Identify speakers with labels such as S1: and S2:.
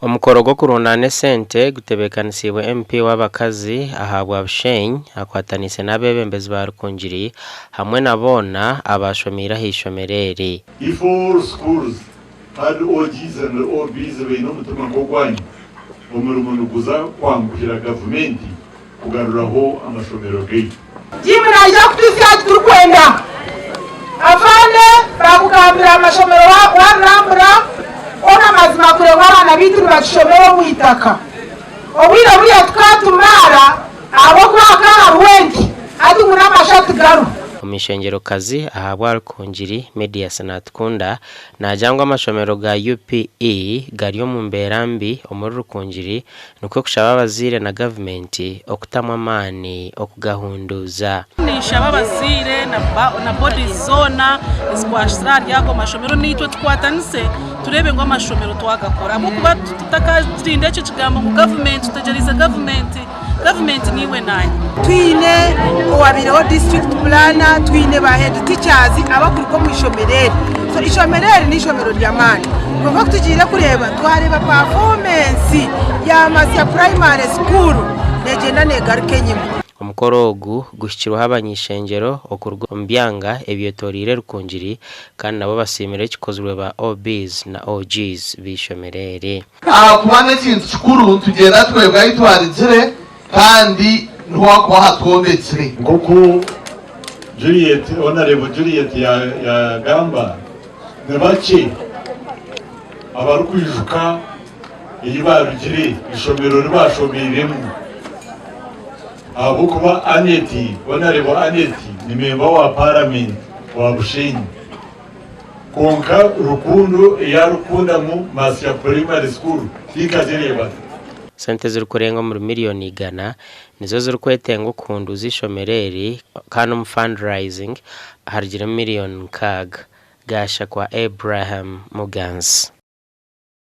S1: Omukoro gw'okurundaana esente gutebeekanisiibwe MP w'abakazi ahabwa Bushenyi akwataniise n'abeebembezi ba Rukungiri hamwe na boona abaashomeire ah'eishomero eri.
S2: If all schools had OGs and OBs baine omutima nk'ogwanyu, omurimo niguza kwanguhira gavumenti kugaruraho amashomero gaitu.
S3: Jim naija kutuhitsya aha kiturikwenda. Afande baakugambira amashomero warurambura hoona amazima kure ngu abaana baitu nibakishomera omu itaka. Obwire buriya tukatumaara ahabw'okuba hakaba hariho ente hati ngu n'amasha tigariho.
S1: Omuishengyero-kazi ahabwa Rukungiri, Medias Natukunda, naagira ngu amashomero ga UPE gari omu mbeera mbi omuri Rukungiri Nikwo kushaba abazaire na gavumenti okutamu amaani okugahunduuza.
S4: Ninshaba abazaire na bodies zoona ezikwasire ahari ago mashomero naitwe tukwatanise tureebe ngu amashomero twagakora ahabw'okuba tutakarinda ekyo kigambo ngu gavumenti tutegyereize gavumenti, gavumenti niiwe naanye.
S3: Twine owabaireho district planner, twine ba head teachers abakuruga omu ishomero eri. So ishomero eri n'eishomero ry'amaani. Kwonka ku tugiire kureeba twareeba performance ya Masya Primary School negyenda negaruka enyima.
S1: Omukoro ogu guhikirweho abany'ishengyero okuruga omu byanga ebyetoreire Rukungiri kandi nabo basiimire ekikozirwe ba OBs na OGs b'eishomero eri.
S5: Ahakuba n'ekintu kikuru nitugyenda twebwe ahu twarugire kandi niho hakuba hatwombekire.
S2: Nk'oku Juliet, Honarebo Juliet yaagamba, ni bakye abarikwijuka ei baarugire, eishomero ri baashomeiremu. Ahabw'okuba Annet, Honarebo Annet ni memba wa Paramenti wa Bushenyi. Kwonka rukundo ei arikukundamu Masya Primary School tinkagireebaga.
S1: Sente ezirikurenga omuri miriyoni igana nizo zirikwetengwa okuhunduuza eishomero eri kandi omu fundraising harugiremu miriyoni nkaaga. Gashakwa Abraham Muganzi.